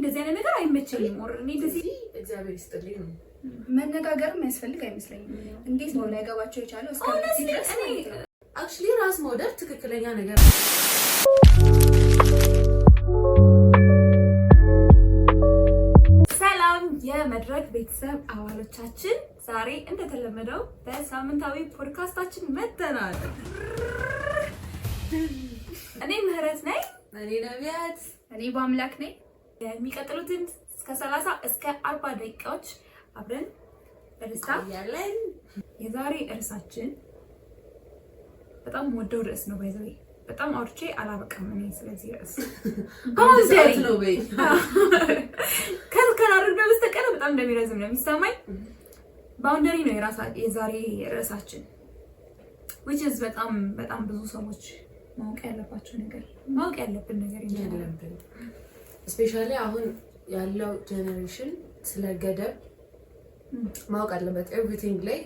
እንደዚህ አይነት ነገር አይመቸኝም። Or እኔ እንደዚህ እግዚአብሔር ይስጥልኝ ነው። መነጋገርም የሚያስፈልግ አይመስለኝም። እንዴት ነው ላይገባቸው የቻለው እስከ Honestly, ድረስ እኔ ማለት ነው? Actually ራስ መውደድ ትክክለኛ ነገር ነው። ሰላም የመድረክ ቤተሰብ አባሎቻችን፣ ዛሬ እንደተለመደው በሳምንታዊ ፖድካስታችን መጥተናል። እኔ ምህረት ነኝ። እኔ ነቢያት። እኔ በአምላክ ነኝ። የሚቀጥሉትን እስከ 30 እስከ 40 ደቂቃዎች አብረን በደስታ ያለን። የዛሬ ርዕሳችን በጣም ወደው ርዕስ ነው። By the way በጣም አውርቼ አላበቃም እኔ ስለዚህ ርዕስ። አንድ ሰዓት ነው በይ። ካላደረግነው በስተቀር በጣም እንደሚረዝም ነው የሚሰማኝ። Boundary ነው የዛሬ ርዕሳችን፣ which is በጣም በጣም ብዙ ሰዎች ማወቅ ያለባቸው ነገር፣ ማወቅ ያለብን ነገር ይመስላል። ያለብን፣ especially አሁን ያለው generation ስለ ገደብ ማወቅ አለበት። Everything ላይ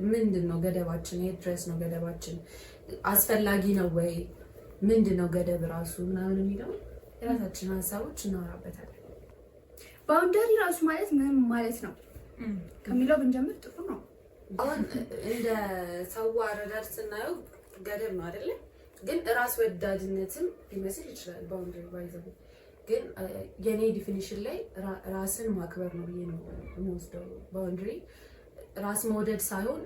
ምንድን ነው ገደባችን? የት ድረስ ነው ገደባችን? አስፈላጊ ነው ወይ? ምንድን ነው ገደብ ራሱ ምናምን የሚለው የራሳችንን ሀሳቦች እናወራበታለን። Boundary ራሱ ማለት ምን ማለት ነው ከሚለው ብንጀምር ጥሩ ነው። አሁን እንደ ሰው አረዳድ ስናየው ገደብ ነው አይደለ? ግን ራስ ወዳድነትም ሊመስል ይችላል። Boundary by the way ግን የኔ definition ላይ ራስን ማክበር ነው ብዬ ነው የምወስደው። Boundary ራስ መውደድ ሳይሆን፣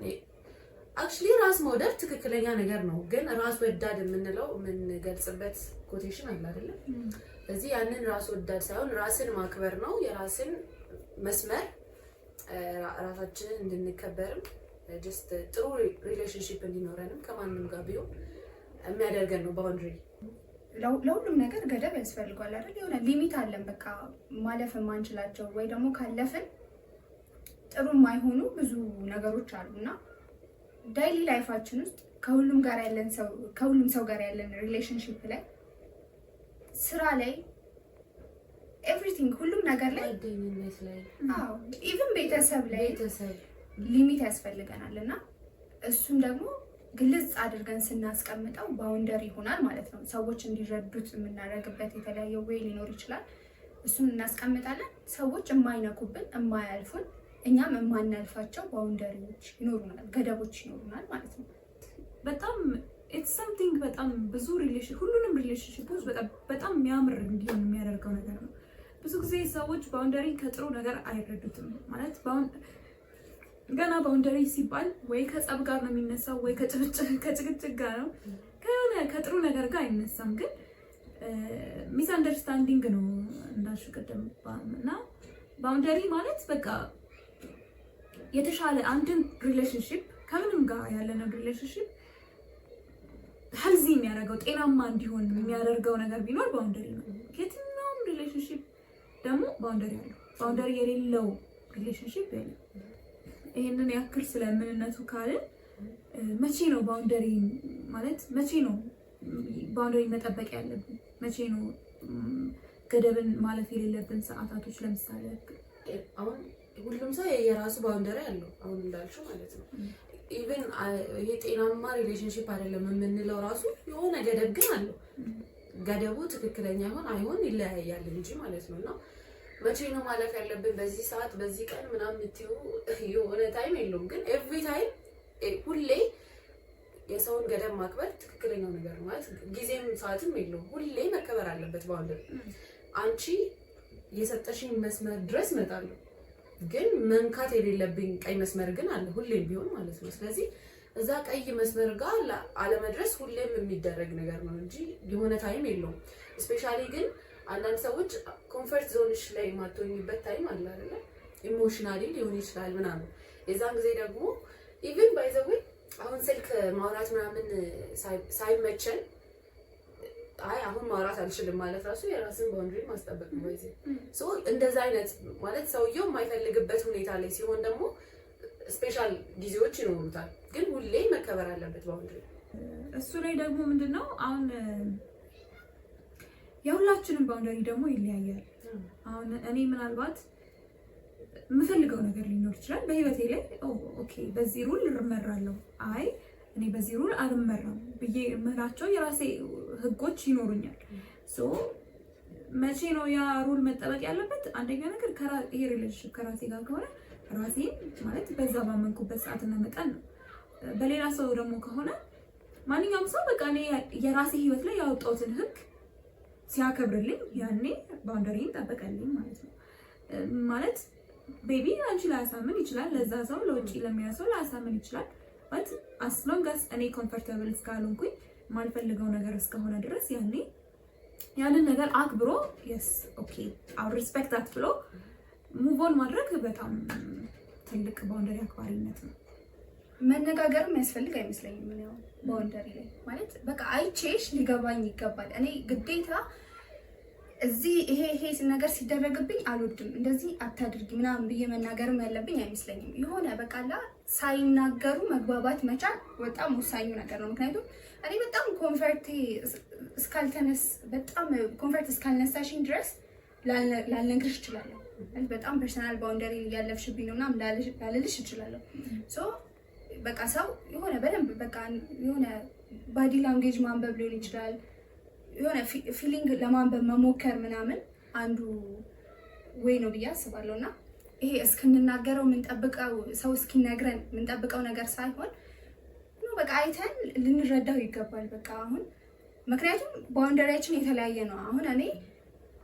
actually ራስ መውደድ ትክክለኛ ነገር ነው። ግን ራስ ወዳድ የምንለው የምንገልጽበት quotation አለ አይደለም? ስለዚህ ያንን ራስ ወዳድ ሳይሆን ራስን ማክበር ነው። የራስን መስመር ራሳችንን እንድንከበርም just ጥሩ relationship እንዲኖረንም ከማንም ጋር ቢሆን የሚያደርገን ነው boundary። ለሁሉም ነገር ገደብ ያስፈልጓል አይደል? የሆነ limit አለን፣ በቃ ማለፍ የማንችላቸው ወይ ደግሞ ካለፍን ጥሩ የማይሆኑ ብዙ ነገሮች አሉ። እና daily life ኣችን ውስጥ ከሁሉም ሰው ጋር ያለን relationship ላይ፣ ስራ ላይ፣ everything ሁሉም ነገር ላይ፣ ጓደኝነት ላይ፣ አዎ፣ even ቤተሰብ ላይ ቤተሰብ limit ያስፈልገናል። እና እሱን ደግሞ ግልጽ አድርገን ስናስቀምጠው boundary ይሆናል ማለት ነው። ሰዎች እንዲረዱት የምናደርግበት የተለያየ way ሊኖር ይችላል። እሱን እናስቀምጣለን። ሰዎች የማይነኩብን፣ የማያልፉን፣ እኛም የማናልፋቸው boundary ዎች ይኖሩናል፣ ገደቦች ይኖሩናል ማለት ነው። በጣም it's something በጣም ብዙ relation ሁሉንም relationship ኦች በጣም በጣም የሚያምር እንዲሆን የሚያደርገው ነገር ነው። ብዙ ጊዜ ሰዎች boundary ከጥሩ ነገር አይረዱትም። ማለት ገና boundary ሲባል ወይ ከጸብ ጋር ነው የሚነሳው ወይ ከጭቅጭቅ ጋር ነው፣ ከሆነ ከጥሩ ነገር ጋር አይነሳም። ግን misunderstanding ነው እንዳልሽው ቅድም። እና boundary ማለት በቃ የተሻለ አንድን relationship፣ ከምንም ጋር ያለንን relationship healthy የሚያደርገው፣ ጤናማ እንዲሆን የሚያደርገው ነገር ቢኖር boundary ነው። የትኛውም relationship ደግሞ boundary አለው። Boundary የሌለው relationship የለም። ይህንን ያክል ስለ ምንነቱ ካልን መቼ ነው boundary ማለት፣ መቼ ነው boundary መጠበቅ ያለብን? መቼ ነው ገደብን ማለፍ የሌለብን ሰዓታቶች ለምሳሌ ያክል? አሁን ሁሉም ሰው የራሱ boundary አለው። አሁን እንዳልሽው ማለት ነው። Even ይሄ ጤናማ relationship አይደለም የምንለው ራሱ የሆነ ገደብ ግን አለው። ገደቡ ትክክለኛ ይሆን አይሆን ይለያያል እንጂ ማለት ነው። እና መቼ ነው ማለፍ ያለብን፣ በዚህ ሰዓት በዚህ ቀን ምናምን የምትይው የሆነ time የለውም። ግን every time ሁሌ የሰውን ገደብ ማክበር ትክክለኛው ነገር ነው። ማለት ጊዜም ሰዓትም የለውም። ሁሌ መከበር አለበት boundary። አንቺ የሰጠሽኝ መስመር ድረስ እመጣለሁ፣ ግን መንካት የሌለብኝ ቀይ መስመር ግን አለ ሁሌም ቢሆን ማለት ነው። ስለዚህ እዛ ቀይ መስመር ጋር አለመድረስ ሁሌም የሚደረግ ነገር ነው እንጂ የሆነ time የለውም። Especially ግን አንዳንድ ሰዎች comfort zone ሽ ላይ የማትሆኝበት time አለ አይደለ? Emotionally ሊሆን ይችላል ምናምን። የዛን ጊዜ ደግሞ even by the way አሁን ስልክ ማውራት ምናምን ሳይመቸን አይ አሁን ማውራት አልችልም ማለት ራሱ የራስን boundary ማስጠበቅ ነው። ይዜ እንደዛ አይነት ማለት ሰውየው የማይፈልግበት ሁኔታ ላይ ሲሆን ደግሞ special ጊዜዎች ይኖሩታል። ግን ሁሌ መከበር አለበት boundary። እሱ ላይ ደግሞ ምንድን ነው፣ አሁን የሁላችንም boundary ደግሞ ይለያያል። አሁን እኔ ምናልባት የምፈልገው ነገር ሊኖር ይችላል በህይወቴ ላይ። Okay በዚህ rule እመራለሁ፣ አይ እኔ በዚህ rule አልመራም ብዬ የምላቸው የራሴ ህጎች ይኖሩኛል። So መቼ ነው ያ rule መጠበቅ ያለበት? አንደኛ ነገር ይሄ relationship ከራሴ ጋር ከሆነ ራሴን ማለት በዛ ባመንኩበት ሰዓትና መጠን ነው። በሌላ ሰው ደግሞ ከሆነ ማንኛውም ሰው በቃ እኔ የራሴ ህይወት ላይ ያወጣሁትን ህግ ሲያከብርልኝ ያኔ boundary ን ጠበቀልኝ ማለት ነው። ማለት maybe አንቺ ላያሳምን ይችላል፣ ለዛ ሰው ለውጭ ለሚያ ሰው ላያሳምን ይችላል። But as long as እኔ comfortable እስካልሆንኩኝ፣ የማልፈልገው ነገር እስከሆነ ድረስ ያኔ ያንን ነገር አክብሮ "Yes, okay, I'll respect that" ብሎ move on ማድረግ በጣም ትልቅ boundary አክባሪነት ነው። መነጋገርም ያስፈልግ አይመስለኝም። እኔ አሁን boundary ላይ ማለት በቃ አይቼሽ ሊገባኝ ይገባል። እኔ ግዴታ እዚህ ይሄ ይሄ ነገር ሲደረግብኝ አልወድም፣ እንደዚህ አታድርጊ ምናምን ብዬ መናገርም ያለብኝ አይመስለኝም። የሆነ በቃላ ሳይናገሩ መግባባት መቻል በጣም ወሳኙ ነገር ነው። ምክንያቱም እኔ በጣም comfort እስካልነሳሽኝ ድረስ ላልነግርሽ እችላለሁ። በጣም personal boundary እያለፍሽብኝ ነው ምናምን ላልልሽ እችላለሁ። So በቃ ሰው የሆነ በደንብ በቃ የሆነ body language ማንበብ ሊሆን ይችላል፣ የሆነ feeling ለማንበብ መሞከር ምናምን አንዱ way ነው ብዬ አስባለሁ። እና ይሄ እስክንናገረው የምንጠብቀው፣ ሰው እስኪነግረን የምንጠብቀው ነገር ሳይሆን በቃ አይተን ልንረዳው ይገባል። በቃ አሁን ምክንያቱም boundary ያችን የተለያየ ነው። አሁን እኔ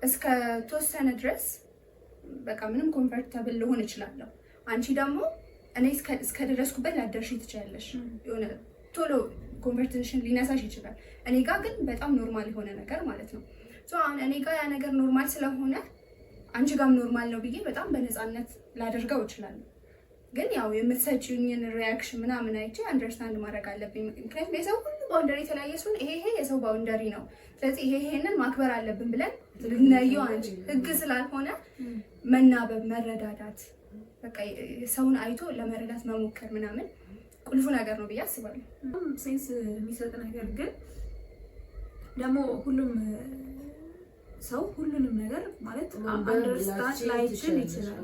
እስከ ተወሰነ ድረስ በቃ ምንም comfortable ልሆን እችላለሁ። አንቺ ደግሞ እኔ እስከደረስኩበት ላደርሽ ትችላለሽ። የሆነ ቶሎ comfort ሽን ሊነሳሽ ይችላል። እኔ ጋር ግን በጣም normal የሆነ ነገር ማለት ነው። So አሁን እኔ ጋር ያ ነገር normal ስለሆነ አንቺ ጋርም normal ነው ብዬ በጣም በነፃነት ላደርገው እችላለሁ። ግን ያው የምትሰጪኝን reaction ምናምን አይቼ understand ማድረግ አለብኝ። ምክንያቱም የሰው ሁሉ boundary የተለያየ ሲሆን ይሄ ይሄ የሰው boundary ነው፣ ስለዚህ ይሄ ይሄንን ማክበር አለብን ብለን ልንለየው አንቺ ህግ ስላልሆነ መናበብ፣ መረዳዳት፣ በቃ ሰውን አይቶ ለመረዳት መሞከር ምናምን ቁልፉ ነገር ነው ብዬ አስባለሁ። Sense የሚሰጥ ነገር ግን ደግሞ ሁሉም ሰው ሁሉንም ነገር ማለት understand ላይችል ይችላል።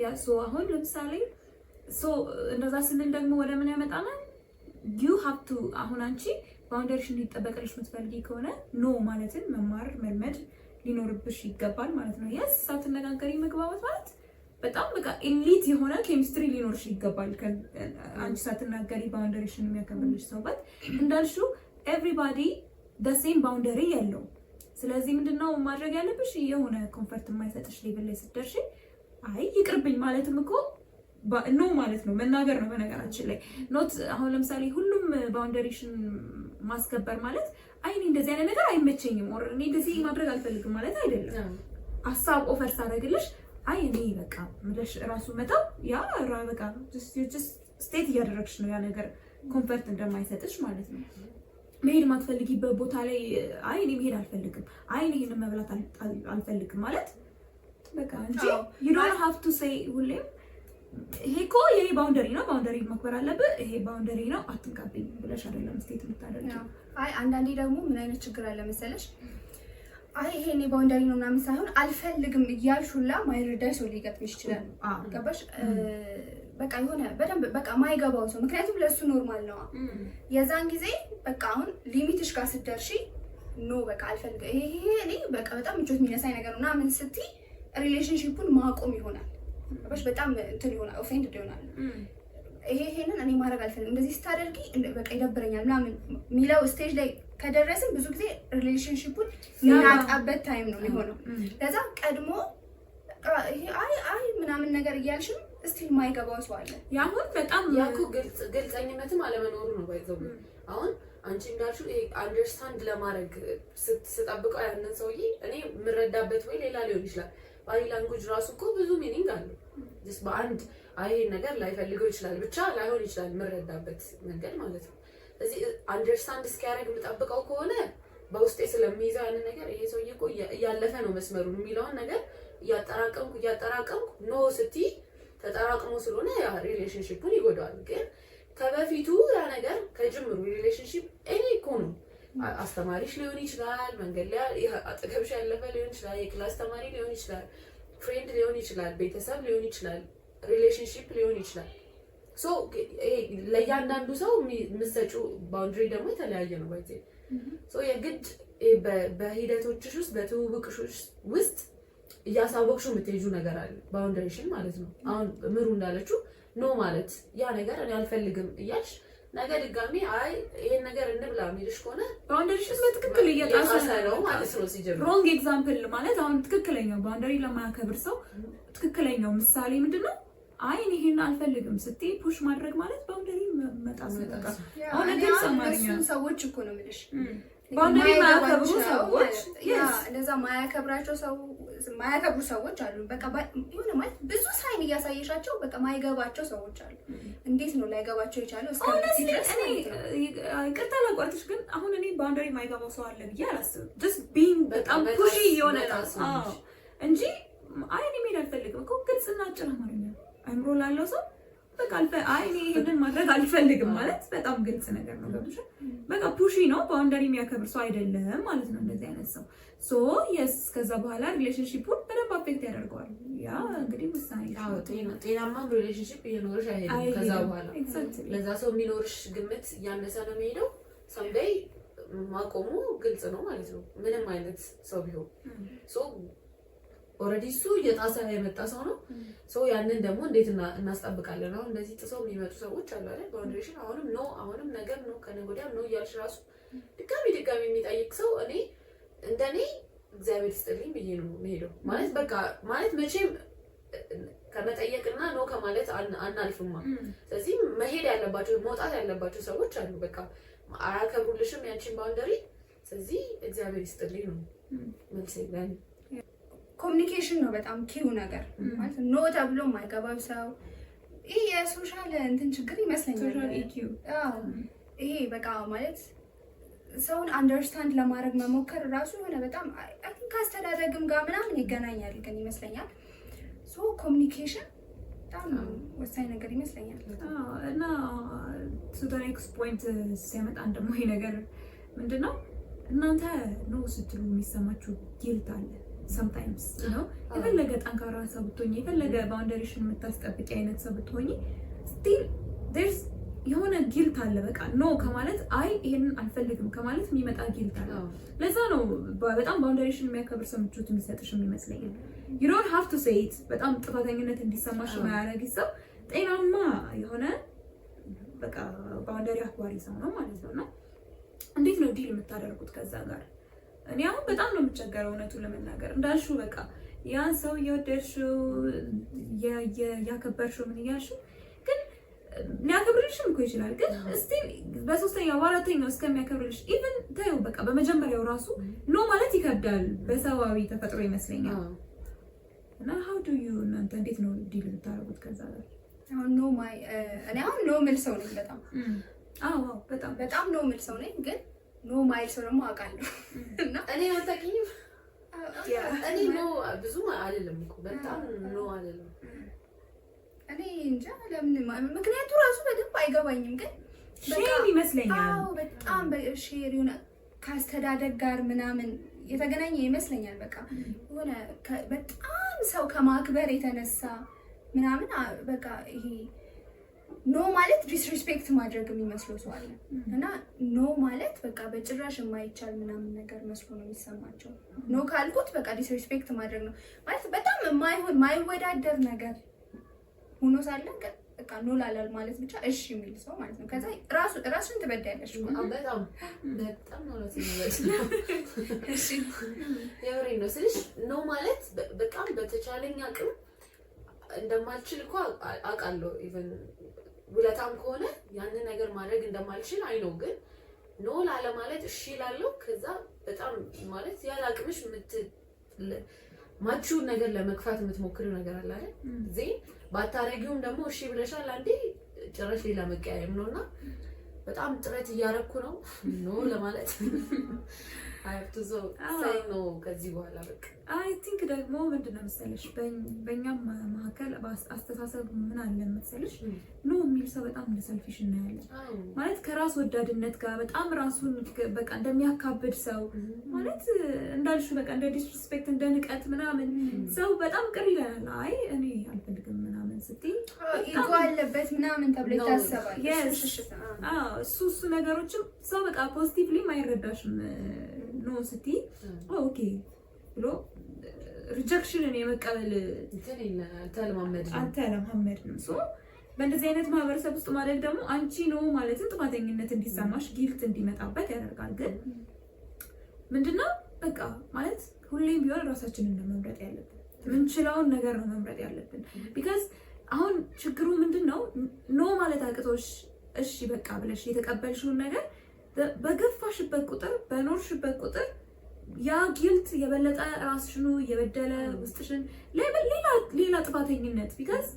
Yeah, so አሁን ለምሳሌ so እንደዛ ስንል ደግሞ ወደ ምን ያመጣናል? You have to አሁን አንቺ boundary ሽ እንዲጠበቅልሽ የምትፈልጊ ከሆነ no ማለትን መማር መልመድ ሊኖርብሽ ይገባል ማለት ነው። Yes, ሳትነጋገሪ መግባባት ማለት በጣም በቃ elite የሆነ ኬሚስትሪ ሊኖርሽ ይገባል። አንቺ ሳትናገሪ boundary ሽን የሚያከብርልሽ ሰው፣ but እንዳልሽው everybody the same boundary የለውም። ስለዚህ ምንድነው ማድረግ ያለብሽ? የሆነ comfort የማይሰጥሽ level ላይ ስትደርሺ አይ ይቅርብኝ ማለትም እኮ no ማለት ነው፣ መናገር ነው። በነገራችን ላይ not አሁን ለምሳሌ ሁሉም boundary ሽን ማስከበር ማለት አይ እኔ እንደዚህ አይነት ነገር አይመቸኝም or እኔ እንደዚህ ማድረግ አልፈልግም ማለት አይደለም። ሀሳብ offer ሳደርግልሽ አይ እኔ በቃ ምለሽ እራሱ መተው ያ በቃ state እያደረግሽ ነው ያ ነገር comfort እንደማይሰጥሽ ማለት ነው። መሄድ የማትፈልጊበት ቦታ ላይ አይ እኔ መሄድ አልፈልግም፣ አይ እኔ ይሄንን መብላት አልፈልግም ማለት በቃ እንጂ you don't have to say ሁሌም ይሄ እኮ የኔ boundary ነው፣ boundary ማክበር አለብህ፣ ይሄ boundary ነው አትንካብኝ ብለሽ አይደለም state የምታደርጊው። አይ አንዳንዴ ደግሞ ምን አይነት ችግር አለ መሰለሽ፣ አይ ይሄ እኔ boundary ነው ምናምን ሳይሆን አልፈልግም እያልሽ ሁላ ማይረዳሽ ሰው ሊገጥምሽ ይችላል። ገባሽ? በቃ የሆነ በደንብ በቃ ማይገባው ሰው፣ ምክንያቱም ለእሱ normal ነው። የዛን ጊዜ በቃ አሁን limit ሽ ጋር ስትደርሺ no በቃ አልፈልግም፣ ይሄ ይሄ እኔ በቃ በጣም ምቾት የሚነሳኝ ነገር ነው ምናምን ስትይ relationship ኡን ማቆም ይሆናል። ገባሽ? በጣም እንትን ይሆናል፣ offended ይሆናል። ይሄ ይሄንን እኔ ማድረግ አልፈልግም፣ እንደዚህ ስታደርጊ በቃ ይደብረኛል ምናምን የሚለው stage ላይ ከደረስን ብዙ ጊዜ relationship ኡን የምናጣበት time ነው የሚሆነው። ለዛ ቀድሞ ይሄ አይ አይ ምናምን ነገር እያልሽም still ማይገባው ሰው አለ። የአሁን በጣም ያኩ ግልጸኝነትም አለመኖሩ ነው። By the way አሁን አንቺ እንዳልሽው ይሄ understand ለማድረግ ስጠብቀው ያንን ሰውዬ እኔ የምረዳበት ወይ ሌላ ሊሆን ይችላል። Body language ራሱ እኮ ብዙ meaning አለው። Just በአንድ አይ ይሄን ነገር ላይፈልገው ይችላል ብቻ ላይሆን ይችላል የምረዳበት መንገድ ማለት ነው። ስለዚህ understand እስኪያደርግ የምጠብቀው ከሆነ በውስጤ ስለሚይዘው ያንን ነገር ይሄ ሰውዬ እኮ እያለፈ ነው መስመሩን የሚለውን ነገር እያጠራቀምኩ እያጠራቀምኩ no ስትይ ተጠራቅሞ ስለሆነ ያ relationship ኡን ይጎዳዋል። ግን ከበፊቱ ያ ነገር ከጅምሩ relationship እኔ እኮ ነው አስተማሪሽ ሊሆን ይችላል፣ መንገድ ላይ አጠገብሽ ያለፈ ሊሆን ይችላል፣ የ class ተማሪ ሊሆን ይችላል፣ friend ሊሆን ይችላል፣ ቤተሰብ ሊሆን ይችላል፣ relationship ሊሆን ይችላል። So ለእያንዳንዱ ሰው የምትሰጪው boundary ደግሞ የተለያየ ነው። By the way, so የግድ ይሄ በሂደቶችሽ ውስጥ፣ በትውውቅሽ ውስጥ እያሳወቅሽው የምትሄጂው ነገር አለ፣ boundary ሽን ማለት ነው። አሁን ምሩ እንዳለችው no ማለት ያ ነገር እኔ አልፈልግም እያልሽ ነገ ድጋሚ አይ ይሄን ነገር እንብላ የሚልሽ ከሆነ Boundary ሽን በትክክል እየጣሰ ነው ማለት ነው ሲጀምር። Wrong example ማለት አሁን ትክክለኛው boundary ለማያከብር ሰው ትክክለኛው ምሳሌ ምንድን ነው? አይ እኔ ይሄን አልፈልግም ስትይ push ማድረግ ማለት boundary መጣስ ነው። በቃ አሁን እኔ ግልጽ አሁን አማርኛ እነሱን ሰዎች እኮ ነው የምልሽ። Boundary የማያከብሩ የማይገባቸው ሰዎች ማለት yeah እንደዛ ማያከብራቸው ሰው ማያከብሩ ሰዎች አሉ። በቃ የሆነ ማለት ብዙ sign እያሳየሻቸው በቃ ማይገባቸው ሰዎች አሉ። እንዴት ነው ላይገባቸው የቻለው እስከ Honestly ድረስ እኔ ማለት ነው። ይቅርታ ላቋርጥሽ፣ ግን አሁን እኔ boundary የማይገባው ሰው አለ ብዬ አላስብም። Just being በጣም pushy የሆነ ነው። አዎ፣ እንጂ አይ እኔ መሄድ አልፈልግም እኮ ግልጽና አጭር አማርኛ ነው። አይምሮ ላለው ሰው በቃ አይ እኔ ይሄንን ማድረግ አልፈልግም ማለት በጣም ግልጽ ነገር ነው። ገብቶሻል? በቃ pushy ነው፣ boundary የሚያከብር ሰው አይደለም ማለት ነው እንደዚህ አይነት ሰው። So yes፣ ከዛ በኋላ relationship ኡን በደንብ affect ያደርገዋል። ያ እንግዲህ ውሳኔ አዎ፣ ጤናማ relationship እየኖርሽ አይሄድም ከዛ በኋላ። Exactly. ለዛ ሰው የሚኖርሽ ግምት እያነሰ ነው የሚሄደው። Someday ማቆሙ ግልጽ ነው ማለት ነው፣ ምንም አይነት ሰው ቢሆን። So already እሱ እየጣሰ የመጣ ሰው ነው። So ያንን ደግሞ እንዴት እናስጠብቃለን? አሁን እንደዚህ ጥሰው የሚመጡ ሰዎች አሉ አይደል? Boundary ሽን አሁንም no፣ አሁንም ነገም no፣ ከነገ ወዲያም no እያልሽ ራሱ ድጋሚ ድጋሚ የሚጠይቅ ሰው እኔ እንደኔ እግዚአብሔር ይስጥልኝ ብዬ ነው የምሄደው። ማለት በቃ ማለት መቼም ከመጠየቅና no ከማለት አናልፍማ። ስለዚህ መሄድ ያለባቸው፣ መውጣት ያለባቸው ሰዎች አሉ። በቃ አያከብሩልሽም ያንቺን boundary። ስለዚህ እግዚአብሔር ይስጥልኝ ነው መልሴ ለእኔ። Communication ነው በጣም key ው ነገር። ማለት no ተብሎ የማይገባው ሰው ይህ የ social እንትን ችግር ይመስለኛል። Social EQ. አዎ፣ ይሄ በቃ ማለት ሰውን understand ለማድረግ መሞከር ራሱ የሆነ በጣም I think ከአስተዳደግም ጋር ምናምን ይገናኛል ግን ይመስለኛል። So communication በጣም ወሳኝ ነገር ይመስለኛል። እና to the next point ሲያመጣን ደግሞ ይሄ ነገር ምንድን ነው፣ እናንተ no ስትሉ የሚሰማችሁ guilt አለ sometimes ነው። የፈለገ ጠንካራ ሰው ብትሆኚ፣ የፈለገ boundary ሽን የምታስጠብቂ አይነት ሰው ብትሆኚ still there's የሆነ guilt አለ። በቃ no ከማለት፣ አይ ይሄንን አልፈልግም ከማለት የሚመጣ guilt አለ። ለዛ ነው በጣም boundary ሽን የሚያከብር ሰው ምቾት የሚሰጥሽ ይመስለኛል። You don't have to say it። በጣም ጥፋተኝነት እንዲሰማሽ የማያደርግ ሰው ጤናማ የሆነ በቃ boundary አክባሪ ሰው ነው ማለት ነው። እና እንዴት ነው deal የምታደርጉት ከዛ ጋር? እኔ አሁን በጣም ነው የምቸገረው እውነቱን ለመናገር። እንዳልሽው በቃ ያን ሰው እየወደድሽው፣ ያከበርሽው፣ ምን እያልሽው ግን ሊያከብርልሽም እኮ ይችላል። ግን still በሶስተኛው በአራተኛው እስከሚያከብርልሽ፣ even ተይው በቃ በመጀመሪያው ራሱ no ማለት ይከብዳል በሰዋዊ ተፈጥሮ ይመስለኛል። እና how do you እናንተ እንዴት ነው deal የምታደርጉት ከዛ ጋር? አሁን no ማይ እኔ አሁን no ምል ሰው ነኝ በጣም። አዎ በጣም። በጣም no ምል ሰው ነኝ፣ ግን no ማይል ሰው ደግሞ አውቃለሁ እና እኔ አታውቂኝም። እኔ no ብዙም አልልም እኮ፣ በጣም no አልልም። እኔ እንጃ ለምን ምክንያቱ ራሱ በደንብ አይገባኝም፣ ግን Shame ይመስለኛል። አዎ፣ በጣም shame የሆነ ከአስተዳደግ ጋር ምናምን የተገናኘ ይመስለኛል። በቃ የሆነ በጣም ሰው ከማክበር የተነሳ ምናምን በቃ ይሄ no ማለት disrespect ማድረግ የሚመስለው ሰው አለ እና no ማለት በቃ በጭራሽ የማይቻል ምናምን ነገር መስሎ ነው የሚሰማቸው። No ካልኩት በቃ disrespect ማድረግ ነው ማለት በጣም የማይሆን ማይወዳደር ነገር ሆኖ ሳለ ግን በቃ no ላላል ማለት ብቻ እሺ የሚል ሰው ማለት ነው። ከዛ ራሱ ራስሽን ትበዳያለሽ እኮ። በጣም በጣም ነው ራሴን የምበድለው። የምሬን ነው ስልሽ no ማለት በጣም በተቻለኝ አቅም እንደማልችል እኮ አውቃለሁ። Even ውለታም ከሆነ ያንን ነገር ማድረግ እንደማልችል I know፣ ግን no ላለማለት እሺ እላለሁ። ከዛ በጣም ማለት ያለ አቅምሽ ማችውን ነገር ለመግፋት የምትሞክሪው ነገር አለ አይደል? Then ባታረጊውም ደግሞ እሺ ብለሻል አንዴ ጭራሽ ሌላ መቀያየም ነው። እና በጣም ጥረት እያረኩ ነው no ለማለት። I have to say no ከዚህ በኋላ በቃ። I think ደግሞ ምንድን ነው መሰለሽ፣ በእኛም መካከል አስተሳሰብ ምን አለ መሰለሽ፣ no የሚል ሰው በጣም እንደ selfish እናያለን። ማለት ከራስ ወዳድነት ጋር በጣም ራሱን በቃ እንደሚያካብድ ሰው፣ ማለት እንዳልሽው በቃ እንደ disrespect፣ እንደ ንቀት ምናምን ሰው በጣም ቅር ይለናል። አይ እኔ አልፈልግም ምናምን ስትይ Ego አለበት ምናምን ተብሎ ይታሰባል። እሱ እሱ ነገሮችም ሰው በቃ positively አይረዳሽም። No ስትይ okay ብሎ rejection ን የመቀበል እንትን አልተለማመድንም። አልተለማመድንም። So በእንደዚህ አይነት ማህበረሰብ ውስጥ ማደግ ደግሞ አንቺ no ማለትን ጥፋተኝነት እንዲሰማሽ፣ guilt እንዲመጣበት ያደርጋል። ግን ምንድነው፣ በቃ ማለት ሁሌም ቢሆን ራሳችንን ነው መምረጥ ያለብን። ምንችለውን ነገር ነው መምረጥ ያለብን። Because አሁን ችግሩ ምንድን ነው? No ማለት አቅቶሽ እሺ በቃ ብለሽ የተቀበልሽውን ነገር በገፋሽበት ቁጥር፣ በኖርሽበት ቁጥር ያ guilt የበለጠ ራስሽኑ እየበደለ ውስጥሽን ሌላ ጥፋተኝነት፣ because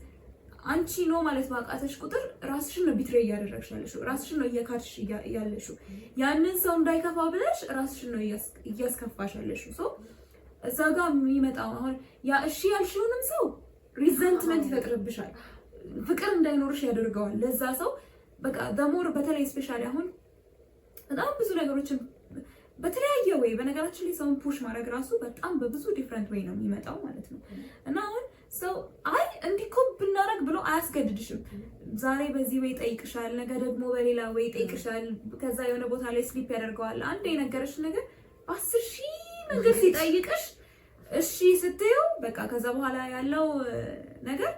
አንቺ no ማለት ባቃተሽ ቁጥር ራስሽን ነው betray እያደረግሽ ያለሽው፣ ራስሽን ነው እየካድሽ ያለሽው። ያንን ሰው እንዳይከፋ ብለሽ ራስሽን ነው እያስከፋሽ ያለሽው። So እዛ ጋር የሚመጣው አሁን ያ እሺ ያልሽውንም ሰው resentment ይፈጥርብሻል፣ ፍቅር እንዳይኖርሽ ያደርገዋል ለዛ ሰው። በቃ the more በተለይ especially አሁን በጣም ብዙ ነገሮችን በተለያየ way፣ በነገራችን ላይ ሰውን push ማድረግ ራሱ በጣም በብዙ different way ነው የሚመጣው ማለት ነው። እና አሁን ሰው አይ እንዲህ እኮ ብናደርግ ብሎ አያስገድድሽም። ዛሬ በዚህ way ይጠይቅሻል፣ ነገ ደግሞ በሌላ way ይጠይቅሻል። ከዛ የሆነ ቦታ ላይ slip ያደርገዋል። አንድ የነገረሽ ነገር በ10,000 መንገድ ሲጠይቅሽ እሺ ስትይው በቃ ከዛ በኋላ ያለው ነገር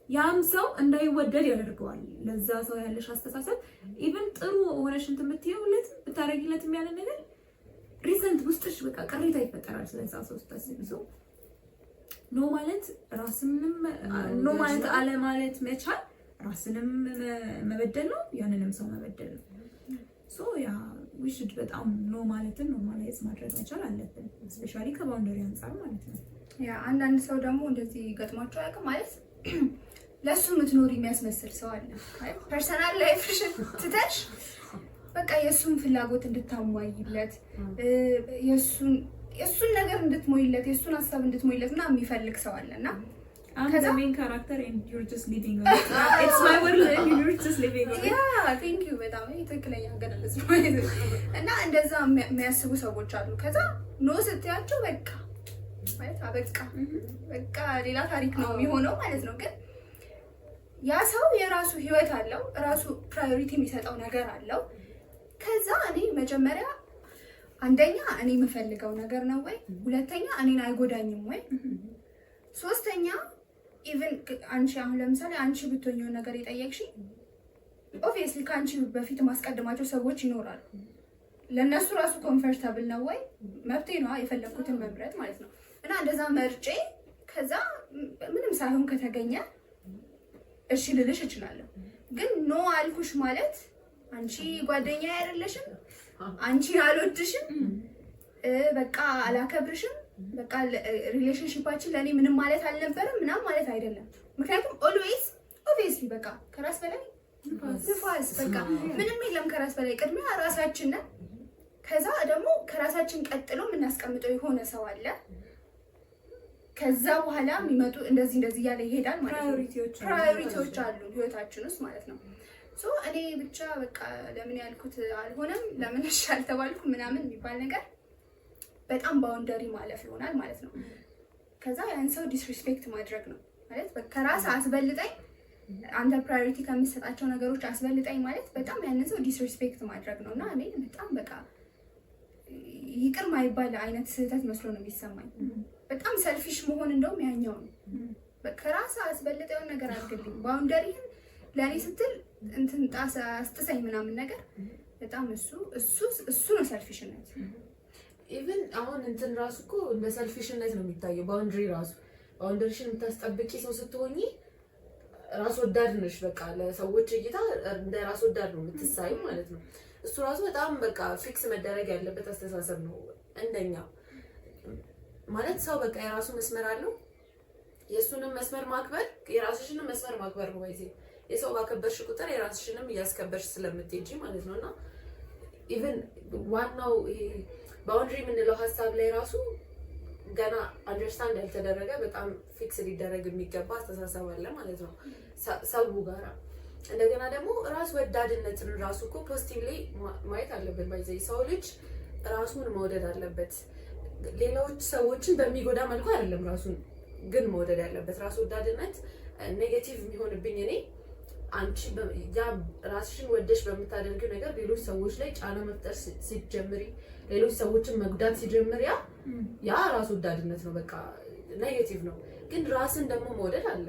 ያም ሰው እንዳይወደድ ያደርገዋል። ለዛ ሰው ያለሽ አስተሳሰብ even ጥሩ ሆነሽ እንትን የምትይውለት ብታረጊለትም ያለ ነገር resent ውስጥሽ በቃ ቅሬታ ይፈጠራል ስለዛ ሰው ስታስቢ። So no ማለት ራስንም no ማለት አለ ማለት መቻል ራስንም መበደል ነው፣ ያንንም ሰው መበደል ነው። So yeah, we should በጣም no ማለትን normalize ማድረግ መቻል አለብን፣ especially ከ boundary አንጻር ማለት ነው። Yeah፣ አንዳንድ ሰው ደግሞ እንደዚህ ገጥሟቸው አያውቅም? ማለት ለእሱ የምትኖር የሚያስመስል ሰው አለ። Personal life ሽን ትተሽ በቃ የእሱን ፍላጎት እንድታሟይለት፣ የእሱን ነገር እንድትሞይለት፣ የእሱን ሀሳብ እንድትሞይለት ምናምን የሚፈልግ ሰው አለ እና I'm the main character and you're just living on it. It's my world and you're just living on it. Yeah, thank you። በጣም ይሄ ትክክለኛ አገላለጽ ነው። እና እንደዛ የሚያስቡ ሰዎች አሉ። ከዛ no ስትያቸው በቃ ማለት አበቃ፣ በቃ ሌላ ታሪክ ነው የሚሆነው ማለት ነው። ግን ያ ሰው የራሱ ህይወት አለው፣ ራሱ priority የሚሰጠው ነገር አለው። ከዛ እኔ መጀመሪያ አንደኛ እኔ የምፈልገው ነገር ነው ወይ፣ ሁለተኛ እኔን አይጎዳኝም ወይ፣ ሶስተኛ even አንቺ አሁን ለምሳሌ አንቺ ብትሆኚ የሆነ ነገር የጠየቅሽኝ obviously ከአንቺ በፊት ማስቀድማቸው ሰዎች ይኖራሉ። ለእነሱ ራሱ comfortable ነው ወይ? መብቴ ነዋ የፈለግኩትን መምረጥ ማለት ነው። እና እንደዛ መርጬ ከዛ ምንም ሳይሆን ከተገኘ እሺ ልልሽ እችላለሁ። ግን no አልኩሽ ማለት አንቺ ጓደኛ አይደለሽም፣ አንቺ አልወድሽም፣ በቃ አላከብርሽም፣ በቃ relationship ኣችን ለእኔ ምንም ማለት አልነበረም ምናምን ማለት አይደለም። ምክንያቱም always obviously በቃ ከራስ በላይ ንፋስ፣ በቃ ምንም የለም ከራስ በላይ። ቅድሚያ ራሳችን ነን። ከዛ ደግሞ ከራሳችን ቀጥሎ የምናስቀምጠው የሆነ ሰው አለ። ከዛ በኋላ የሚመጡ እንደዚህ እንደዚህ እያለ ይሄዳል ማለት ነው። Priority ዎች አሉ። Priority ዎች አሉ ህይወታችን ውስጥ ማለት ነው። So እኔ ብቻ በቃ ለምን ያልኩት አልሆነም፣ ለምን እሺ አልተባልኩ ምናምን የሚባል ነገር በጣም boundary ማለፍ ይሆናል ማለት ነው። ከዛ ያን ሰው disrespect ማድረግ ነው ማለት፣ በቃ ከራስ አስበልጠኝ፣ አንተ priority ከምትሰጣቸው ነገሮች አስበልጠኝ ማለት በጣም ያንን ሰው disrespect ማድረግ ነው። እና እኔ በጣም በቃ ይቅር ማይባል አይነት ስህተት መስሎ ነው የሚሰማኝ። በጣም selfish መሆን እንደውም ያኛው ነው። ከራስ አስበልጠ የሆነ ነገር አድርግልኝ፣ boundary ህን ለእኔ ስትል እንትን ጣስ አስጥሰኝ ምናምን ነገር በጣም እሱ ነው selfish ነት። Even አሁን እንትን ራሱ እኮ እንደ selfish ነት ነው የሚታየው። Boundary ራሱ፣ boundary ሽን የምታስጠብቂ ሰው ስትሆኚ ራስ ወዳድ ነሽ። በቃ ለሰዎች እይታ እንደ ራስ ወዳድ ነው የምትሳዩ ማለት ነው። እሱ ራሱ በጣም በቃ fix መደረግ ያለበት አስተሳሰብ ነው። እንደኛ ማለት ሰው በቃ የራሱ መስመር አለው። የእሱንም መስመር ማክበር የራስሽንም መስመር ማክበር ነው። ይዜ የሰው ባከበርሽ ቁጥር የራስሽንም እያስከበርሽ ስለምትሄጂ ማለት ነው። እና even ዋናው ይሄ boundary የምንለው ሀሳብ ላይ ራሱ ገና understand ያልተደረገ፣ በጣም fix ሊደረግ የሚገባ አስተሳሰብ አለ ማለት ነው ሰው ጋራ። እንደገና ደግሞ ራስ ወዳድነትን ራሱ እኮ positively ማየት አለብን። By the way ሰው ልጅ ራሱን መውደድ አለበት። ሌሎች ሰዎችን በሚጎዳ መልኩ አይደለም ራሱን ግን መውደድ ያለበት። ራስ ወዳድነት negative የሚሆንብኝ እኔ አንቺ ያ ራስሽን ወደሽ በምታደርጊው ነገር ሌሎች ሰዎች ላይ ጫና መፍጠር ሲጀምሪ፣ ሌሎች ሰዎችን መጉዳት ሲጀምር ያ ራስ ወዳድነት ነው። በቃ negative ነው። ግን ራስን ደግሞ መውደድ አለ፣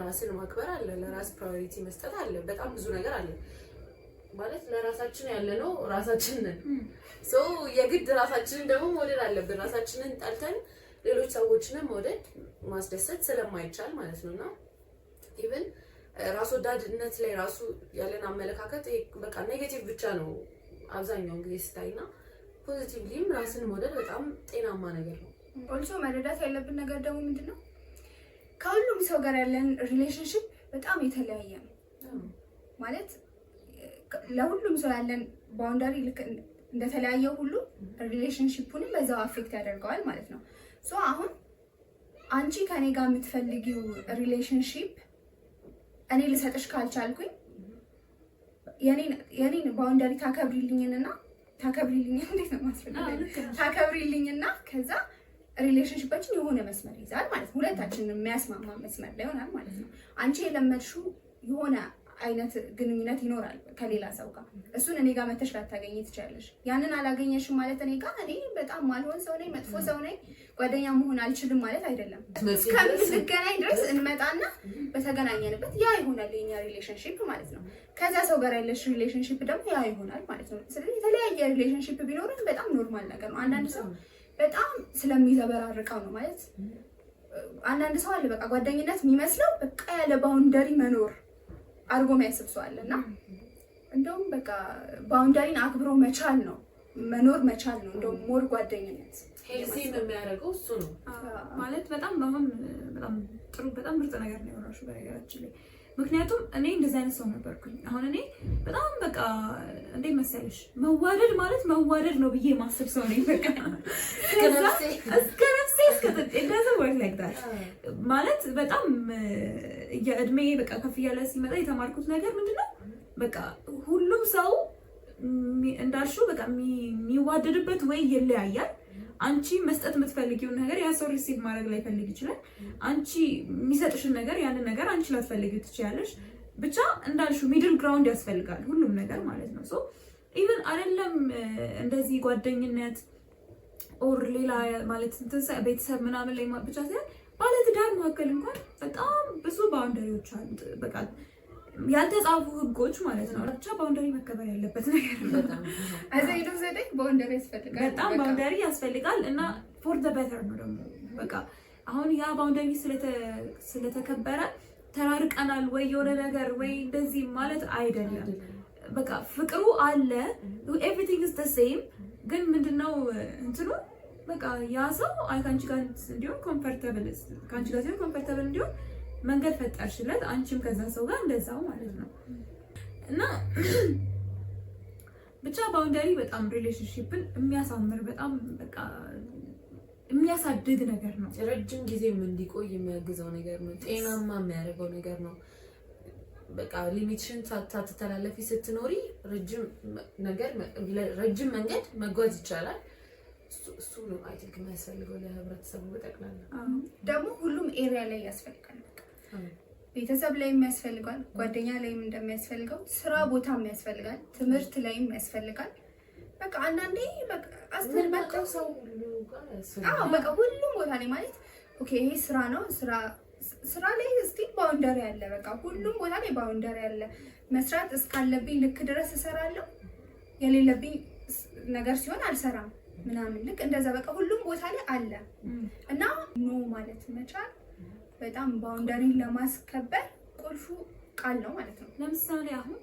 ራስን ማክበር አለ፣ ለራስ priority መስጠት አለ። በጣም ብዙ ነገር አለ። ማለት ለራሳችን ያለነው ራሳችን ነን። So የግድ ራሳችንን ደግሞ መውደድ አለብን። ራሳችንን ጠልተን ሌሎች ሰዎችንም መውደድ ማስደሰት ስለማይቻል ማለት ነው። እና even ራስ ወዳድነት ላይ ራሱ ያለን አመለካከት ይሄ በቃ negative ብቻ ነው አብዛኛውን ጊዜ ስታይና positively ም ራስን መውደድ በጣም ጤናማ ነገር ነው። Also መረዳት ያለብን ነገር ደግሞ ምንድን ነው፣ ከሁሉም ሰው ጋር ያለን relationship በጣም የተለያየ ነው። ማለት ለሁሉም ሰው ያለን boundary ልክ እንደተለያየ ሁሉ relationship ኡንም በዛው affect ያደርገዋል ማለት ነው። So አሁን አንቺ ከኔ ጋር የምትፈልጊው relationship እኔ ልሰጥሽ ካልቻልኩኝ የኔን boundary ታከብሪልኝንና ታከብሪልኝ፣ እንዴት ነው ማስፈልገው፣ ታከብሪልኝና ከዛ relationship ኣችን የሆነ መስመር ይዛል ማለት ነው። ሁለታችንን የሚያስማማ መስመር ላይ ይሆናል ማለት ነው። አንቺ የለመድሽው የሆነ አይነት ግንኙነት ይኖራል ከሌላ ሰው ጋር፣ እሱን እኔ ጋር መተሽ ላታገኚ ትችያለሽ። ያንን አላገኘሽም ማለት እኔ ጋር እኔ በጣም ማልሆን ሰው ነኝ፣ መጥፎ ሰው ነኝ፣ ጓደኛ መሆን አልችልም ማለት አይደለም። እስከምንገናኝ ድረስ እንመጣና በተገናኘንበት ያ ይሆናል የኛ relationship ማለት ነው። ከዛ ሰው ጋር ያለሽ relationship ደግሞ ያ ይሆናል ማለት ነው። ስለዚህ የተለያየ relationship ቢኖረን በጣም normal ነገር ነው። አንዳንድ ሰው በጣም ስለሚዘበራርቀው ነው። ማለት አንዳንድ ሰው አለ በቃ ጓደኝነት የሚመስለው በቃ ያለ boundary መኖር አድርጎ የሚያስብ ሰው አለ። እና እንደውም በቃ boundary ን አክብሮ መቻል ነው፣ መኖር መቻል ነው እንደውም more ጓደኝነት። Healthy ም የሚያደርገው እሱ ነው። ማለት በጣም አሁን በጣም ጥሩ፣ በጣም ምርጥ ነገር ነው ያወራሽው በነገራችን ላይ። ምክንያቱም እኔ እንደዚህ አይነት ሰው ነበርኩኝ። አሁን እኔ በጣም በቃ እንዴት መሰለሽ መዋደድ ማለት መዋደድ ነው ብዬ ማስብ ሰው ነኝ። በቃ እስከ ነፍሴ እስከ doesn't work like that። ማለት በጣም የእድሜ በቃ ከፍ እያለ ሲመጣ የተማርኩት ነገር ምንድነው፣ በቃ ሁሉም ሰው እንዳልሽው በቃ የሚዋደድበት ወይ ይለያያል። አንቺ መስጠት የምትፈልጊውን ነገር ያ ሰው receive ማድረግ ላይፈልግ ይችላል። አንቺ የሚሰጥሽን ነገር ያንን ነገር አንቺ ላትፈልጊው ትችያለሽ። ብቻ እንዳልሽው middle ground ያስፈልጋል ሁሉም ነገር ማለት ነው። So even አይደለም እንደዚህ ጓደኝነት or ሌላ ማለት እንትን ቤተሰብ ምናምን ላይ ብቻ ሳይሆን ባለትዳር መካከል እንኳን በጣም ብዙ boundary ዎች አሉ። በቃ ያልተጻፉ ህጎች ማለት ነው። ብቻ boundary መከበር ያለበት ነገር ነው። አዘይዶ ዘዴ boundary ያስፈልጋል። በጣም boundary ያስፈልጋል እና for the better ነው ደግሞ። በቃ አሁን ያ boundary ስለተከበረ ተራርቀናል ወይ የሆነ ነገር ወይ እንደዚህ ማለት አይደለም። በቃ ፍቅሩ አለ፣ everything is the same። ግን ምንድነው እንትኑ፣ በቃ ያ ሰው አይ ከአንቺ ጋር እንዲሆን comfortable፣ ከአንቺ ጋር ሲሆን comfortable እንዲሆን መንገድ ፈጠርሽለት፣ አንቺም ከዛ ሰው ጋር እንደዛው ማለት ነው። እና ብቻ boundary በጣም relationship ን የሚያሳምር፣ በጣም በቃ የሚያሳድግ ነገር ነው። ረጅም ጊዜም እንዲቆይ የሚያግዘው ነገር ነው። ጤናማ የሚያደርገው ነገር ነው። በቃ limit ሽን ሳትተላለፊ ስትኖሪ ረጅም ነገር ረጅም መንገድ መጓዝ ይቻላል። እሱ ነው I think የሚያስፈልገው ለህብረተሰቡ በጠቅላላ። ደግሞ ሁሉም area ላይ ያስፈልጋል። በቃ ቤተሰብ ላይም ያስፈልጋል፣ ጓደኛ ላይም እንደሚያስፈልገው ስራ ቦታም ያስፈልጋል፣ ትምህርት ላይም ያስፈልጋል። በቃ አንዳንዴ በቃ የምናውቀው ሰው ሁሉ ጋር ያስፈልጋል። አዎ፣ በቃ ሁሉም ቦታ ላይ። ማለት okay ይሄ ስራ ነው፣ ስራ ላይ still boundary አለ። በቃ ሁሉም ቦታ ላይ boundary አለ። መስራት እስካለብኝ ልክ ድረስ እሰራለሁ። የሌለብኝ ነገር ሲሆን አልሰራም ምናምን፣ ልክ እንደዛ በቃ ሁሉም ቦታ ላይ አለ። እና no ማለት መቻል በጣም boundary ን ለማስከበር ቁልፉ ቃል ነው ማለት ነው። ለምሳሌ አሁን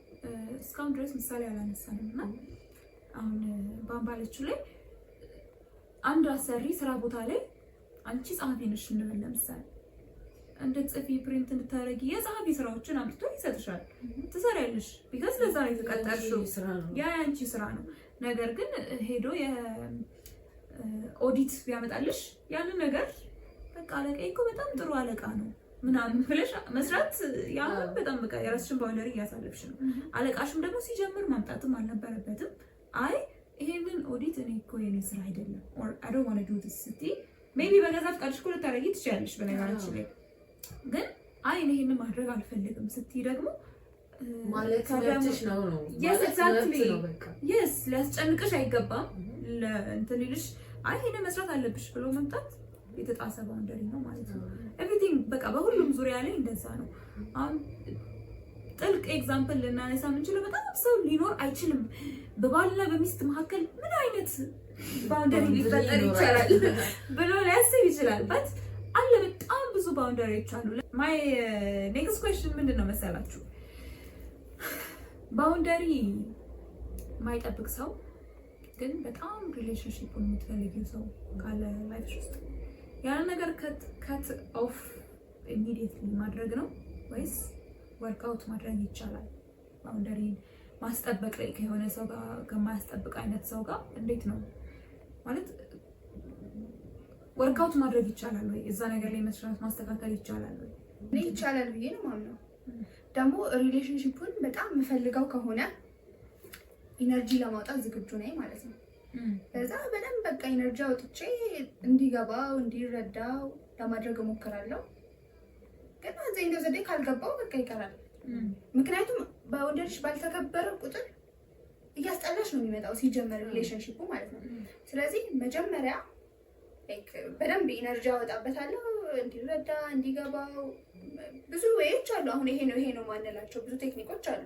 እስካሁን ድረስ ምሳሌ አላነሳንም እና አሁን ባምባለችው ላይ አንድ አሰሪ ስራ ቦታ ላይ አንቺ ጸሐፊ ነሽ እንበል፣ ለምሳሌ እንድትጽፊ፣ print እንድታደርጊ የጸሐፊ ስራዎችን አምጥቶ ይሰጥሻል። ትሰሪያለሽ፣ because ለዛ ነው የተቀጠርሽው። ስራ ነው። ያ የአንቺ ስራ ነው። ነገር ግን ሄዶ የኦዲት ቢያመጣልሽ ያንን ነገር በቃ አለቃዬ እኮ በጣም ጥሩ አለቃ ነው ምናምን ብለሽ መስራት ያሁን በጣም በቃ የራስሽን boundary እያሳለፍሽ ነው። አለቃሽም ደግሞ ሲጀምር ማምጣትም አልነበረበትም። አይ ይሄንን ኦዲት እኔ እኮ የኔ ስራ አይደለም or I don't wanna do this ስትይ maybe በገዛ ፈቃድሽ እኮ ልታደርጊ ትችያለሽ። በነገራችን ላይ ግን አይ እኔ ይሄንን ማድረግ አልፈልግም ስትይ ደግሞ ማለት መብትሽ ነው። Yes, exactly. ነው በቃ። Yes፣ ሊያስጨንቅሽ አይገባም። እንትን ሊልሽ፣ አይ ይሄን መስራት አለብሽ ብሎ መምጣት የተጣሰ boundary ነው ማለት ነው። Everything በቃ በሁሉም ዙሪያ ላይ እንደዛ ነው። አሁን ጥልቅ example ልናነሳ የምንችለው በጣም ሰው ሊኖር አይችልም። በባልና በሚስት መካከል ምን አይነት boundary ሊፈጠር ይቻላል ብሎ ሊያስብ ይችላል። But አለ፣ በጣም ብዙ boundary ዎች አሉ። My next question ምንድን ነው መሰላችሁ? Boundary ማይጠብቅ ሰው ግን በጣም relationship ኡን የምትፈልጊው ሰው ካለ life ሽ ውስጥ ያንን ነገር cut off immediately ማድረግ ነው ወይስ work out ማድረግ ይቻላል? Boundary ን ማስጠበቅ ላይ ከሆነ ሰው ጋር፣ ከማያስጠብቅ አይነት ሰው ጋር እንዴት ነው ማለት work out ማድረግ ይቻላል ወይ? እዛ ነገር ላይ መስራት ማስተካከል ይቻላል ወይ? እኔ ይቻላል ብዬ ነው የማምነው። ደግሞ relationship ኡን በጣም የምፈልገው ከሆነ energy ለማውጣት ዝግጁ ነኝ ማለት ነው። ከዛ በደንብ በቃ energy አውጥቼ እንዲገባው እንዲረዳው ለማድረግ እሞክራለሁ። ግን አብዛኛው ዘዴ ካልገባው በቃ ይቀራል። ምክንያቱም boundary ሽ ባልተከበረ ቁጥር እያስጠላሽ ነው የሚመጣው ሲጀመር relationship ኡ ማለት ነው። ስለዚህ መጀመሪያ like በደንብ energy አወጣበታለሁ እንዲረዳ እንዲገባው። ብዙ way ዎች አሉ። አሁን ይሄ ነው ይሄ ነው ማንላቸው ብዙ technique ኦች አሉ።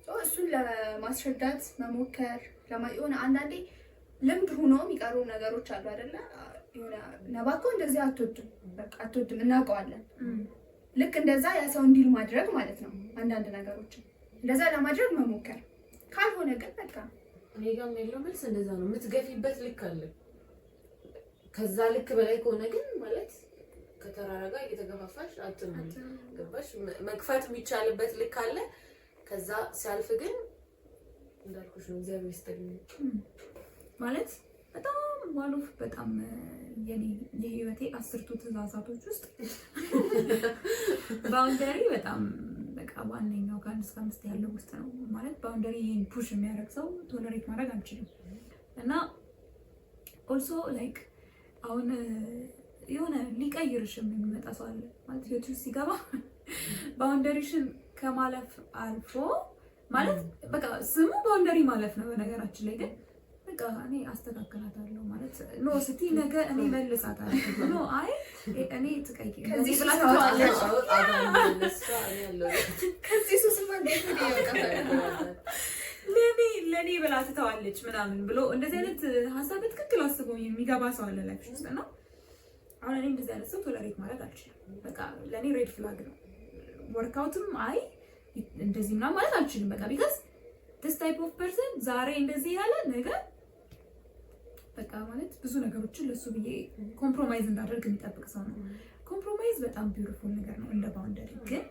So እሱን ለማስረዳት መሞከር፣ የሆነ አንዳንዴ ልምድ ሆኖ የሚቀሩ ነገሮች አሉ አይደለ? የሆነ ነባ እኮ እንደዚህ አትወድም፣ በቃ አትወድም እናውቀዋለን። ልክ እንደዛ ያ ሰው እንዲል ማድረግ ማለት ነው። አንዳንድ ነገሮችን እንደዛ ለማድረግ መሞከር፣ ካልሆነ ግን በቃ እኔ ጋርም ያለው መልስ እንደዛ ነው። የምትገፊበት ልክ አለ። ከዛ ልክ በላይ ከሆነ ግን ማለት ከተራራ ጋር እየተገፋፋሽ አትኖሪ። ገባሽ? መግፋት የሚቻልበት ልክ አለ። ከዛ ሲያልፍ ግን እንዳልኩሽ ነው። እግዚአብሔር ይስጥልኝ። ማለት በጣም one of በጣም የኔ የህይወቴ አስርቱ ትእዛዛቶች ውስጥ boundary በጣም በቃ ዋነኛው ከ1 እስከ 5 ያለው ውስጥ ነው። ማለት boundary push የሚያደርግ ሰው tolerate ማድረግ አልችልም። እና also like አሁን የሆነ ሊቀይርሽም የሚመጣ ሰው አለ። ማለት ህይወትሽ ውስጥ ሲገባ boundary ሽን ከማለፍ አልፎ ማለት በቃ ስሙ boundary ማለፍ ነው። በነገራችን ላይ ግን በቃ እኔ አስተካክላታለሁ ማለት no ስቲ ነገ እኔ መልሳታለሁ፣ no አይ እኔ ትቀይ ከዚህ ብላ ሱስ ትተዋለች። ከዚህ ሱስማ እንዴት ነው ይወጣል? ለኔ ብላ ትተዋለች ምናምን ብሎ እንደዚህ አይነት ሀሳብ በትክክል አስቦ የሚገባ ሰው አለ life ውስጥ። እና አሁን እኔ እንደዚህ አይነት ሰው tolerate ማድረግ አልችልም። በቃ ለእኔ red flag ነው። Work out ም አይ እንደዚህ ምናምን ማለት አልችልም። በቃ because this type of person ዛሬ እንደዚህ ያለ ነገ በቃ ማለት ብዙ ነገሮችን ለሱ ብዬ compromise እንዳደርግ የሚጠብቅ ሰው ነው። Compromise በጣም beautiful ነገር ነው እንደ boundary፣ ግን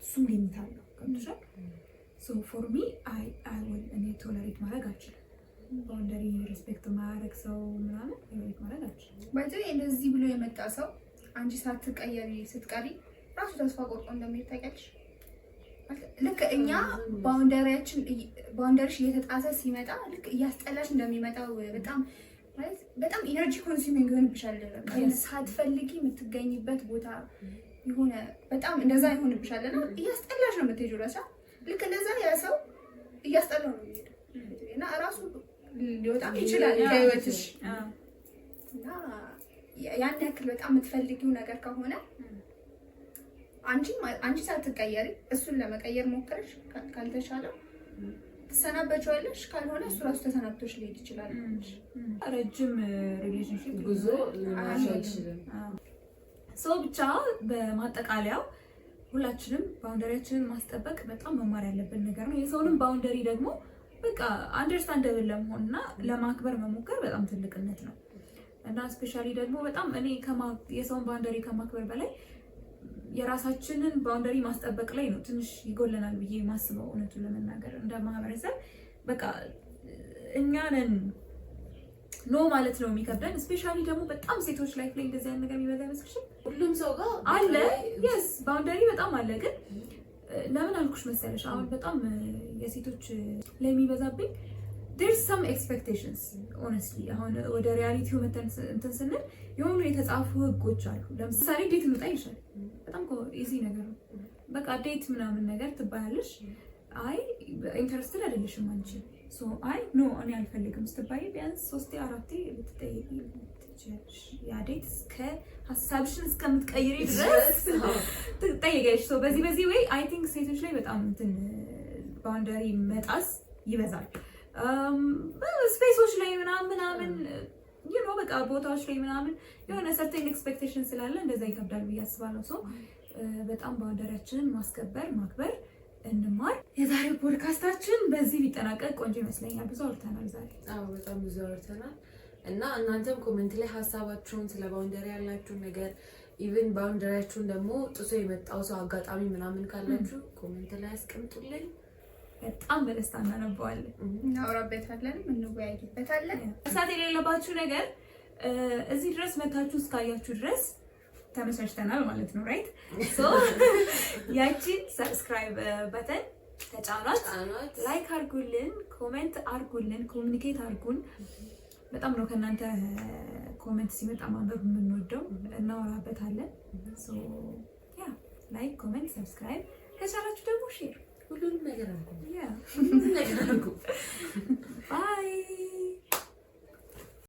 እሱም limit አለው። ገብቶሻል? So for me I will እኔ tolerate ማድረግ አልችልም። Boundary respect የማያደርግ ሰው ምናምን tolerate ማድረግ አልችልም። By the way እንደዚህ ብሎ የመጣ ሰው አንቺ ሳትቀየሪ ስትቀሪ ራሱ ተስፋ ቆርጦ እንደሚሄድ ታውቂያለሽ። ልክ እኛ boundary ያችን boundary ሽ እየተጣሰ ሲመጣ ልክ እያስጠላሽ እንደሚመጣው በጣም ማለት በጣም energy consuming ይሆንብሻል። በቃ የሆነ ሳትፈልጊ የምትገኝበት ቦታ የሆነ በጣም እንደዛ ይሆንብሻል እና እያስጠላሽ ነው የምትሄጂው። ረሳ ልክ እንደዛ ያ ሰው እያስጠላው ነው የሚሄደው እና እራሱ ሊወጣም ይችላል ከህይወትሽ። እና ያን ያክል በጣም የምትፈልጊው ነገር ከሆነ አንቺ ሳትቀየሪ እሱን ለመቀየር ሞክረሽ ካልተቻለው ትሰናበችዋለሽ። ካልሆነ እሱ ራሱ ተሰናብቶሽ ሊሄድ ይችላል። ረጅም relationship ጉዞ ሊኖርሽ አይችልም። ሰው ብቻ በማጠቃለያው ሁላችንም boundary ያችንን ማስጠበቅ በጣም መማር ያለብን ነገር ነው። የሰውንም boundary ደግሞ በቃ understandable ለመሆን እና ለማክበር መሞከር በጣም ትልቅነት ነው። እና especially ደግሞ በጣም እኔ የሰውን boundary ከማክበር በላይ የራሳችንን boundary ማስጠበቅ ላይ ነው ትንሽ ይጎለናል ብዬ የማስበው። እውነቱን ለመናገር እንደ ማህበረሰብ በቃ እኛ ነን no ማለት ነው የሚከብደን። Especially ደግሞ በጣም ሴቶች life ላይ እንደዚህ አይነት ነገር የሚበዛ አይመስልሽም? ሁሉም ሰው ጋር አለ፣ yes፣ boundary በጣም አለ። ግን ለምን አልኩሽ መሰለሽ፣ አሁን በጣም የሴቶች ላይ የሚበዛብኝ there's some expectations honestly። አሁን ወደ reality ው መተን እንትን ስንል የሆኑ የተጻፉ ህጎች አሉ። ለምሳሌ date እንውጣ ይልሻል። በጣም easy ነገር ነው። በቃ date ምናምን ነገር ትባያለሽ። አይ interested አይደለሽም አንቺ፣ so አይ no እኔ አልፈልግም ስትባይ ቢያንስ ሶስቴ አራቴ ልትጠይቂ ትችያለሽ። ያ date እስከ ሀሳብሽን እስከምትቀይሪ ድረስ ትጠይቂያለሽ። So በዚህ way I think ሴቶች ላይ በጣም እንትን boundary መጣስ ይበዛል። Space ኦች ላይ ምናምን ምናምን በቃ ቦታዎች ላይ ምናምን የሆነ certain expectation ስላለ እንደዛ ይከብዳል ብዬ አስባለሁ። So በጣም boundary ያችንን ማስከበር ማክበር እንማር። የዛሬው ፖድካስታችን በዚህ ቢጠናቀቅ ቆንጆ ይመስለኛል። ብዙ አውርተናል ዛሬ። አዎ፣ በጣም ብዙ አውርተናል። እና እናንተም comment ላይ ሀሳባችሁን፣ ስለ boundary ያላችሁን ነገር፣ even boundary ያችሁን ደግሞ ጥሶ የመጣው ሰው አጋጣሚ ምናምን ካላችሁ comment ላይ አስቀምጡልን። በጣም በደስታ እናነበዋለን። እናወራበታለን፣ እንወያይበታለን። መርሳት የሌለባችሁ ነገር እዚህ ድረስ መታችሁ እስካያችሁ ድረስ ተመቻችተናል ማለት ነው። Right? So ያቺን subscribe button ተጫኗት፣ ጫኗት። Like አርጉልን፣ comment አርጉልን፣ communicate አርጉን። በጣም ነው ከእናንተ comment ሲመጣ ማንበብ የምንወደው፣ እናወራበታለን። Yeah, like፣ comment፣ subscribe፣ ከቻላችሁ ደግሞ share። ሁሉንም ነገር አድርጉ። ያ። ሁሉንም ነገር አድርጉ።